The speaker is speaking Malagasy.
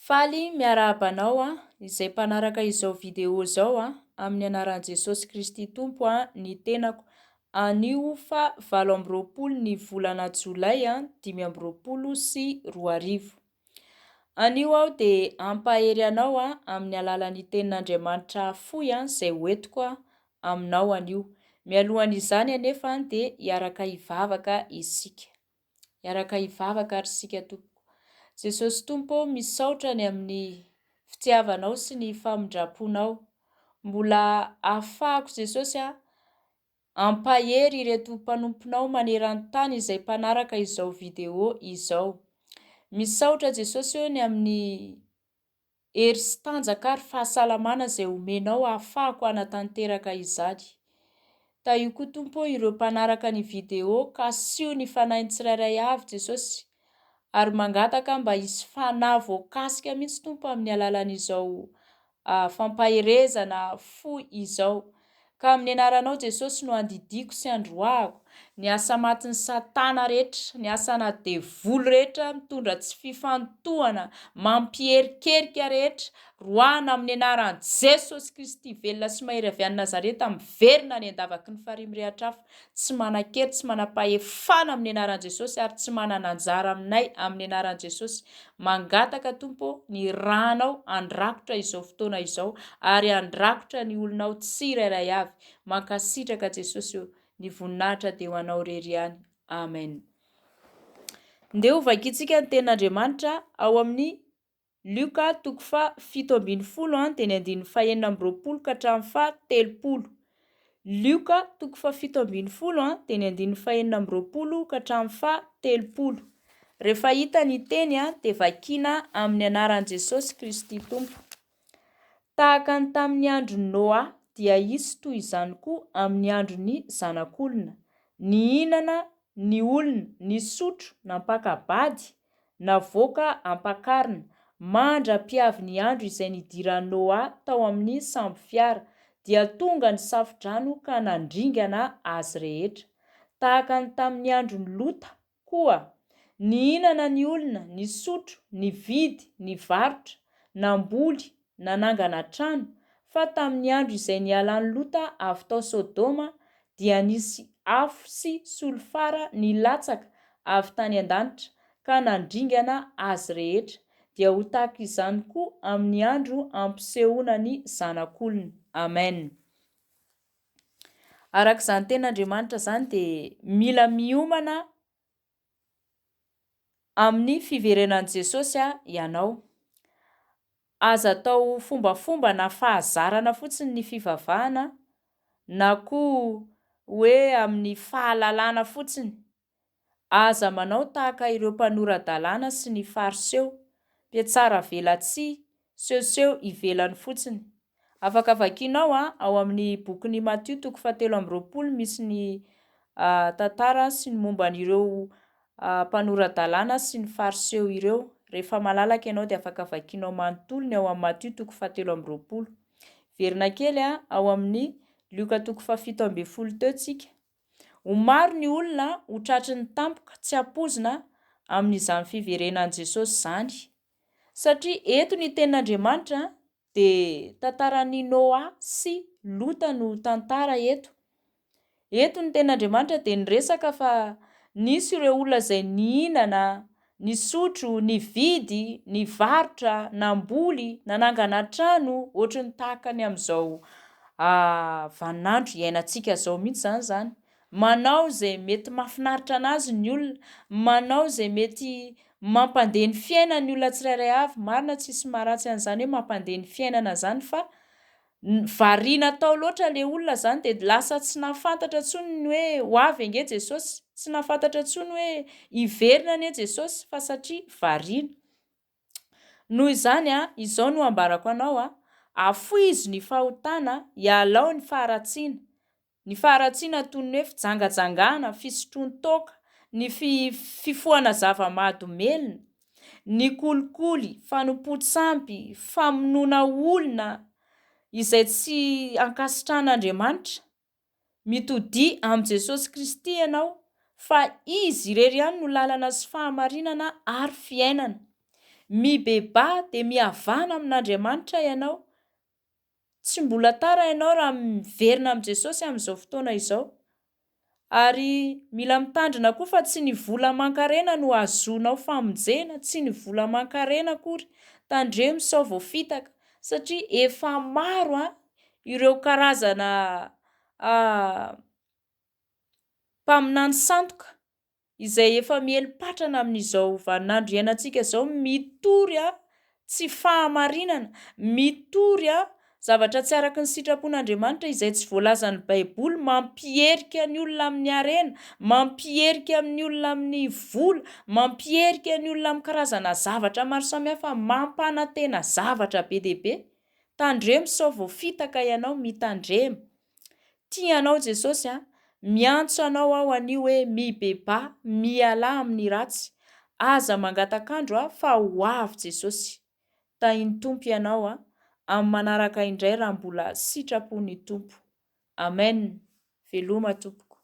Faly miarahaba anao izay mpanaraka izao video izao amin'ny anaran'i Jesosy Kristy Tompo ny tenako. Anio faha 28 ny volana jolay 2025. Anio aho dia hampahery anao amin'ny alalan'ny tenin'Andriamanitra fohy izay hoentiko aminao anio. Mialohan'izany anefa dia hiaraka hivavaka isika. Hiaraka hivavaka ary isika tompoko. Jesosy Tompo ô, misaotra ny amin'ny fitiavanao sy ny famindram-ponao. Mbola ahafahako Jesosy a Hampahery ireto mpanomponao maneran-tany izay mpanaraka izao video izao. Misaotra Jesosy ô ny amin'ny hery sy tanjaka ary fahasalamana izay omenao ahafahako hanatanteraka izany. Tahio koa Tompo ô ireo mpanaraka ny video kasiho ny fanahiny tsirairay avy Jesosy ary mangataka mba hisy fanahy voakasika mihitsy Tompo amin'ny alalan'izao fampaherezana fo izao. Ka amin'ny anaranao Jesosy no andidiako sy androahako ny asa matin'i satana rehetra, ny asana devoly rehetra mitondra tsy fifantohana, mampierikerika rehetra, roahana amin'ny anaran'i Jesosy Kristy velona sy mahery avy any Nazareta miverina any an-davaky ny farihy mirehatra afo. Tsy manan-kery, tsy manam-pahefana amin'ny anaran'i Jesosy ary tsy manana anjara aminay amin'ny anaran'i Jesosy. Mangataka Tompo ô, ny rànao handrakotra izao fotoana izao ary handrakotra ny olonao tsirairay avy. Mankasitraka Jesosy ô, ny voninahitra dia ho anao irery ihany. Amen. Ndeha ho vakintsika ny tenin'Andriamanitra ao amin'ny Lioka toko faha 17 dia ny andininy faha 26 ka hatramin'ny faha 30. Lioka toko faha 17 dia ny andininy faha 26 ka hatramin'ny faha 30. Rehefa hita ny teny dia vakiana amin'ny anaran'i Jesosy Kristy Tompo. Tahaka ny tamin'ny andron'i Noa dia hisy toy izany koa amin'ny andron'ny Zanak'olona. Nihinana ny olona, nisotro, nampaka-bady, navoaka ampakarina, mandra-piavy ny andro izay nidiran'i Noa tao amin'ny sambo fiara, dia tonga ny safo-drano ka nandringana azy rehetra. Tahaka ny tamin'ny andron'i Lota koa, nihinana ny olona, nisotro, nividy, nivarotra, namboly, nanangana trano, fa tamin'ny andro izay nialan'i Lota avy tao Sodoma, dia nisy afo sy solifara nilatsaka avy tany an-danitra ka nandringana azy rehetra, dia ho tahaka izany koa amin'ny andro hampisehoana ny Zanak'olona. Amen. Araka izany tenin'Andriamanitra izany dia mila miomana amin'ny fiverenan'i Jesosy ianao. Aza atao fombafomba na fahazarana fotsiny ny fivavahana na koa hoe amin'ny fahalalana fotsiny. Aza manao tahaka ireo mpanora-dalàna sy ny Fariseo, mpiatsara velatsihy, sehoseho ivelany fotsiny. Afaka vakianao ao amin'ny bokin'i Matio toko fahatelo amby roapolo misy ny tantara sy ny momba an'ireo mpanora-dalàna sy ny Fariseo ireo. Rehefa malalaka ianao dia afaka vakianao manontolo ny ao amin'ny Matio toko fahatelo amby roapolo. Verina kely ao amin'ny Lioka toko fahafito ambin'ny folo teo tsika. Ho maro ny olona ho tratry ny tampoka tsy ampoizina amin'izany fiverenan'i Jesosy izany. Satria eto ny tenin'Andriamanitra dia tantaran'i Noa sy Lota no tantara eto. Eto ny tenin'Andriamanitra dia niresaka fa nisy ireo olona izay nihinana, nisotro, nividy, nivarotra, namboly, nanangana trano, ohatry ny tahaka ny amin'izao vaninandro iainantsika izao mihitsy izany izany. Manao izay mety mahafinaritra anazy ny olona, manao izay mety mampandeha ny fiainany ny olona tsirairay avy, marina tsisy maharatsy an'izany hoe mampandeha ny fiainana zany fa variana tao loatra le olona zany de lasa tsy nahafantatra intsony ny hoe ho avy ange Jesosy, tsy nahafantatra intsony hoe hiverina anie Jesosy fa satria variana. Noho izany, izao no ambarako anao, afoizo ny fahotana, ialao ny faharatsiana. Ny faharatsiana toy ny hoe fijangajangana, fisotroan-toaka, ny fifohana zava-mahadomelina, ny kolikoly, fanompoan-tsampy, famonoana olona izay tsy ankasitrahan'Andriamanitra. Mitodiha amin'i Jesosy Kristy ianao fa Izy irery ihany no lalana sy fahamarinana ary fiainana. Mibebaha dia mihavana amin'Andriamanitra ianao. Tsy mbola tara ianao raha miverina amin'i Jesosy amin'izao fotoana izao. Ary mila mitandrina koa fa tsy ny vola aman-karena no ahazoanao famonjena, tsy ny vola aman-karena akory. Tandremo sao voafitaka satria efa maro an ireo karazana mpaminany sandoka izay efa miely patrana amin'izao vaninandro iainantsika izao, mitory tsy fahamarinana, mitory zavatra tsy araka ny sitrapon'Andriamanitra izay tsy voalazan'ny Baiboly, mampiherika ny olona amin'ny harena, mampiherika amin'ny olona amin'ny vola, mampiherika ny olona amin'ny karazana zavatra maro samihafa, mampanantena zavatra be dia be. Tandremo sao voafitaka ianao, mitandrema. Tia anao Jesosy a! Miantso anao aho anio hoe mibebaha, mialà amin'ny ratsy. Aza mangatak'andro a fa ho avy Jesosy. Tahin'ny Tompo ianao a! Amin'ny manaraka indray raha mbola sitrapon'ny Tompo. Amen! Veloma tompoko.